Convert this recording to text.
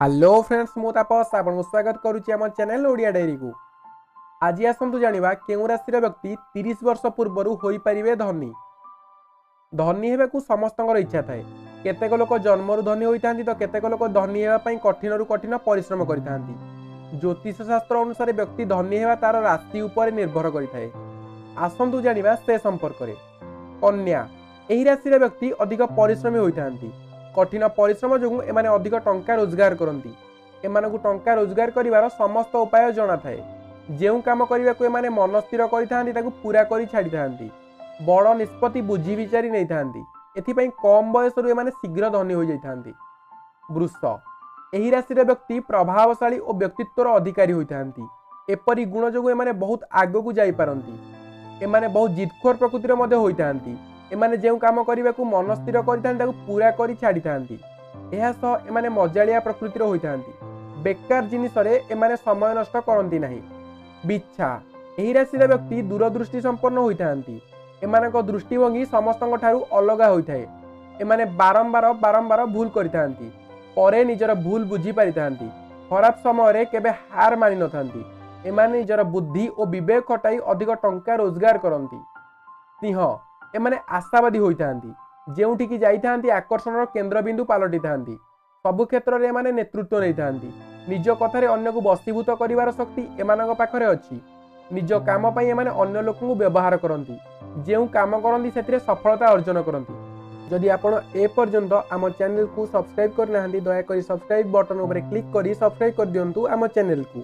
Hello friends, ମୁଁ ତାପସ ଆପଣଙ୍କୁ ସ୍ୱାଗତ କରୁଛି ଆମ ଚ୍ୟାନେଲ୍ ଓଡ଼ିଆ ଡାଏରୀକୁ। ଆଜି ଆସନ୍ତୁ ଜାଣିବା କେଉଁ ରାଶିର ବ୍ୟକ୍ତି 30 ବର୍ଷ ପୂର୍ବରୁ ହୋଇପାରିବେ ଧନୀ। ଧନୀ ହେବାକୁ ସମସ୍ତଙ୍କର ଇଚ୍ଛା ଥାଏ। କେତେକ ଲୋକ ଜନ୍ମରୁ ଧନୀ ହୋଇଥାନ୍ତି ତ କେତେକ ଲୋକ ଧନୀ ହେବା ପାଇଁ କଠିନରୁ କଠିନ ପରିଶ୍ରମ କରିଥାନ୍ତି। ଜ୍ୟୋତିଷ ଶାସ୍ତ୍ର ଅନୁସାରେ ବ୍ୟକ୍ତି ଧନୀ ହେବା ତାର ରାଶି ଉପରେ ନିର୍ଭର କରିଥାଏ। ଆସନ୍ତୁ ଜାଣିବା ସେ ସମ୍ପର୍କରେ। କନ୍ୟା, ଏହି ରାଶିର ବ୍ୟକ୍ତି ଅଧିକ ପରିଶ୍ରମୀ ହୋଇଥାନ୍ତି। କଠିନ ପରିଶ୍ରମ ଯୋଗୁଁ ଏମାନେ ଅଧିକ ଟଙ୍କା ରୋଜଗାର କରନ୍ତି। ଏମାନଙ୍କୁ ଟଙ୍କା ରୋଜଗାର କରିବାର ସମସ୍ତ ଉପାୟ ଜଣାଥାଏ। ଯେଉଁ କାମ କରିବାକୁ ଏମାନେ ମନ ସ୍ଥିର କରିଥାନ୍ତି ତାକୁ ପୁରା କରି ଛାଡ଼ିଥାନ୍ତି। ବଡ଼ ନିଷ୍ପତ୍ତି ବୁଝି ବିଚାରି ନେଇଥାନ୍ତି। ଏଥିପାଇଁ କମ୍ ବୟସରୁ ଏମାନେ ଶୀଘ୍ର ଧନୀ ହୋଇଯାଇଥାନ୍ତି। ବୃଷ, ଏହି ରାଶିର ବ୍ୟକ୍ତି ପ୍ରଭାବଶାଳୀ ଓ ବ୍ୟକ୍ତିତ୍ୱର ଅଧିକାରୀ ହୋଇଥାନ୍ତି। ଏପରି ଗୁଣ ଯୋଗୁଁ ଏମାନେ ବହୁତ ଆଗକୁ ଯାଇପାରନ୍ତି। ଏମାନେ ବହୁତ ଜିଦଖୋର ପ୍ରକୃତିର ମଧ୍ୟ ହୋଇଥାନ୍ତି। ଏମାନେ ଯେଉଁ କାମ କରିବାକୁ ମନ ସ୍ଥିର କରିଥାନ୍ତି ତାକୁ ପୁରା କରି ଛାଡ଼ିଥାନ୍ତି। ଏହା ସହ ଏମାନେ ମଜାଳିଆ ପ୍ରକୃତିର ହୋଇଥାନ୍ତି। ବେକାର ଜିନିଷରେ ଏମାନେ ସମୟ ନଷ୍ଟ କରନ୍ତି ନାହିଁ। ବିଛା, ଏହି ରାଶିର ବ୍ୟକ୍ତି ଦୂରଦୃଷ୍ଟି ସମ୍ପନ୍ନ ହୋଇଥାନ୍ତି। ଏମାନଙ୍କ ଦୃଷ୍ଟିଭଙ୍ଗୀ ସମସ୍ତଙ୍କ ଠାରୁ ଅଲଗା ହୋଇଥାଏ। ଏମାନେ ବାରମ୍ବାର ବାରମ୍ବାର ଭୁଲ କରିଥାନ୍ତି, ପରେ ନିଜର ଭୁଲ ବୁଝିପାରିଥାନ୍ତି। ଖରାପ ସମୟରେ କେବେ ହାର ମାନିନଥାନ୍ତି। ଏମାନେ ନିଜର ବୁଦ୍ଧି ଓ ବିବେକ ଖଟାଇ ଅଧିକ ଟଙ୍କା ରୋଜଗାର କରନ୍ତି। ସିଂହ, ଏମାନେ ଆଶାବାଦୀ ହୋଇଥାନ୍ତି। ଯେଉଁଠିକି ଯାଇଥାନ୍ତି ଆକର୍ଷଣର କେନ୍ଦ୍ରବିନ୍ଦୁ ପାଲଟିଥାନ୍ତି। ସବୁ କ୍ଷେତ୍ରରେ ଏମାନେ ନେତୃତ୍ୱ ନେଇଥାନ୍ତି। ନିଜ କଥାରେ ଅନ୍ୟକୁ ବଶୀଭୂତ କରିବାର ଶକ୍ତି ଏମାନଙ୍କ ପାଖରେ ଅଛି। ନିଜ କାମ ପାଇଁ ଏମାନେ ଅନ୍ୟ ଲୋକଙ୍କୁ ବ୍ୟବହାର କରନ୍ତି। ଯେଉଁ କାମ କରନ୍ତି ସେଥିରେ ସଫଳତା ଅର୍ଜନ କରନ୍ତି। ଯଦି ଆପଣ ଏପର୍ଯ୍ୟନ୍ତ ଆମ ଚ୍ୟାନେଲକୁ ସବସ୍କ୍ରାଇବ୍ କରିନାହାନ୍ତି, ଦୟାକରି ସବସ୍କ୍ରାଇବ୍ ବଟନ୍ ଉପରେ କ୍ଲିକ୍ କରି ସବସ୍କ୍ରାଇବ୍ କରିଦିଅନ୍ତୁ ଆମ ଚ୍ୟାନେଲକୁ।